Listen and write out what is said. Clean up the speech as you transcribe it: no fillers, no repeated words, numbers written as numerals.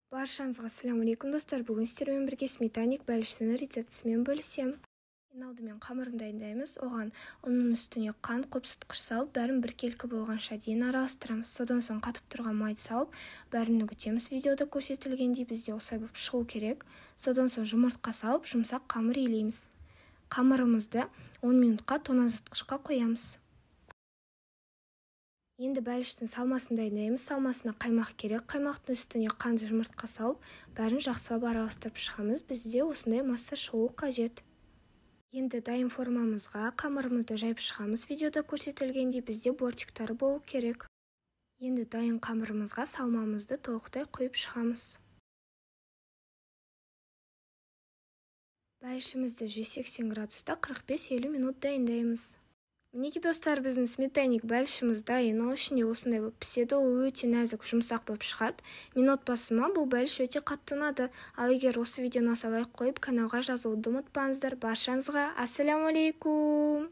Баршаңызға ассалаумағалейкум, достар! Бүгін сіздермен бірге сметанник бәлішінің рецептісімен бөлісемін. Ең алдымен қамырын дайындаймыз. Оған ұнның үстіне қант, қопсытқыш салып, бәрін біркелкі болғанша дейін араластырамыз. Содан соң қатып тұрған майды салып, бәрін үгітеміз. Видеода көрсетілгендей, бізде осылай болып шығу керек. Содан соң жұмыртқа салып, жұмсақ қамыр илейміз. Қамырымызды 10 минутқа тоңазытқышқа қоямыз. Енді бәліштің салмасын дайындаймыз. Салмасына қаймақ керек. Қаймақтың үстіне қант, жұмыртқа салып, бәрін жақсылап араластырып шығамыз. Бізде осындай масса шығуы қажет. Енді дайын формамызға қамырымызды жайып шығамыз. Видеода көрсетілгендей, бізде бортиктары болу керек. Енді дайын қамырымызға салмамызды толықтай құйып шығамыз. Бәлішімізді 180 градуста 45-50 минут дайындаймыз. Мінекей, достар, біздің сметанник бәлішіміз дайын. Ол ішінде осындай болып піседі. Ол өте нәзік, жұмсақ болып шығады. Мен отбасыма бұл бәліш өте қатты ұнады. Ал егер осы видео ұнаса, лайк қойып, каналға жазылуды ұмытпаңыздар. Баршаңызға ассалаумағалейкум!